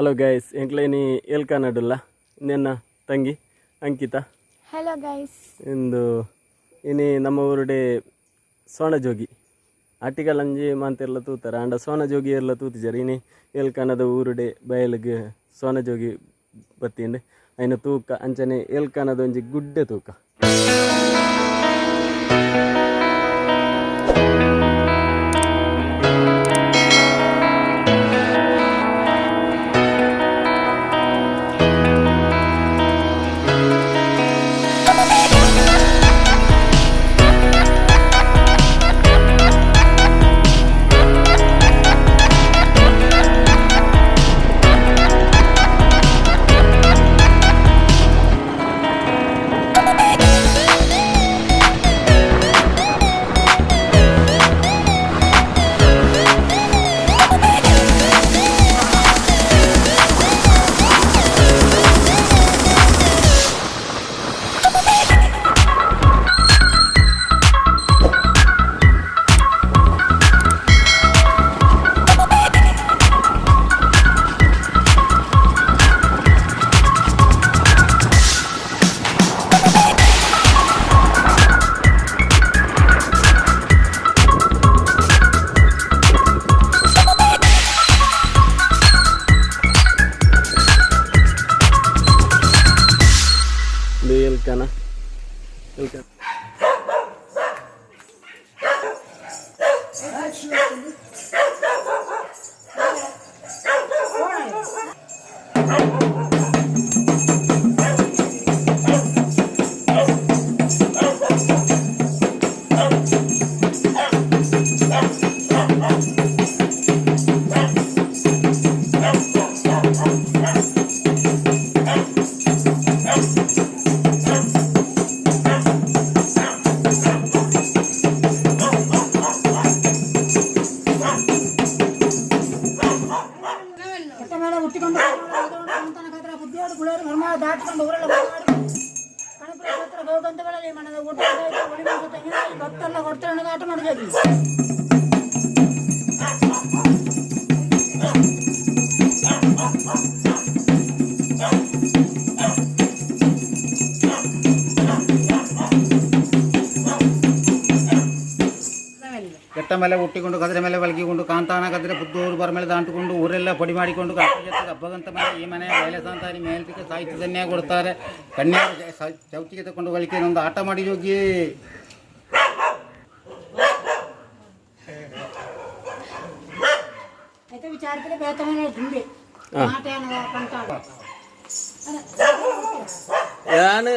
Hello guys, ಎಂಕ್ಲೇನಿ ಎಲ್ಕನಡುಲ್ಲ ನಿನ್ನ ತಂಗಿ Ankita. Hello guys. ಇಂದು ಇನಿ ನಮ್ಮ ಊರುಡೆ ಸೋಣಜೋಗಿ ಆಟಿಕಲಂಜಿ ಮಾಂತೆರ್ಲ ತೂತಾರೆ, ಆಂಡ ಸೋಣಜೋಗಿ ಎಲ್ಲ ತೂತಿಜಾರ. ಇನಿ ಏಲ್ಕನದ ಊರುಡೆ ಬಯಲಿಗೆ ಸೋಣಜೋಗಿ ಬತ್ತೀಂಡ್, ಅಯಿನ ತೂಕ ಅಂಚನೆ ಏಲ್ಕನದ ಒಂಜಿ ಗುಡ್ಡೆ ತೂಕ. ಇದು ಏಲ್ಕನ ಏಲ್ಕನ. ಹೊಟ್ಟೆ ಮೇಲೆ ಹುಟ್ಟಿಕೊಂಡು ಕಾಂತನ ಬುದ್ಧಿಯಾಡು ಗುಳೇರು ಮರ್ಮ ದಾಟಿಕೊಂಡು ಊರೆಲ್ಲ ಓಡಾಡಿ ಕಣಪುರ ಕ್ಷೇತ್ರ ಗೌಗಂತಗಳಲ್ಲಿ ಮನದ ಊಟ ಒಳಿಮಾಸ ತೆಂಗಿನಕಾಯಿ ಭಕ್ತೆಲ್ಲ ಕೊಡ್ತಾರೆ ಆಟ ಮಾಡಿದ್ವಿ. ಕೆಟ್ಟ ಮೇಲೆ ಹುಟ್ಟಿಕೊಂಡು ಕದ್ರೆ ಮೇಲೆ ಬಲಗಿಕೊಂಡು ಕಾಂತಾನ ಕದ್ರೆ ಪುತ್ತೂರು ಬರ ಮೇಲೆ ದಾಂಟುಕೊಂಡು ಊರೆಲ್ಲ ಪಡಿ ಮಾಡಿಕೊಂಡು ಹಬ್ಬಗಂತ ಮನೆ ಈ ಮನೆ ಬಯಲಸಾಂತಾನಿ ಮೇಲ್ತಿಗೆ ಸಾಹಿತ್ಯದನ್ನೇ ಕೊಡ್ತಾರೆ. ಕನ್ಯಾ ಚೌತಿಗೆ ತಗೊಂಡು ಗಳಿಕೆ ಒಂದು ಆಟ ಮಾಡಿ ಹೋಗಿ. అయితే ವಿಚಾರದಲ್ಲಿ ಬೇತ ಮೇಲೆ ದುಂಬಿ ಆಟ ಏನದ ಕಂಟಾಡ. ಯಾನ್.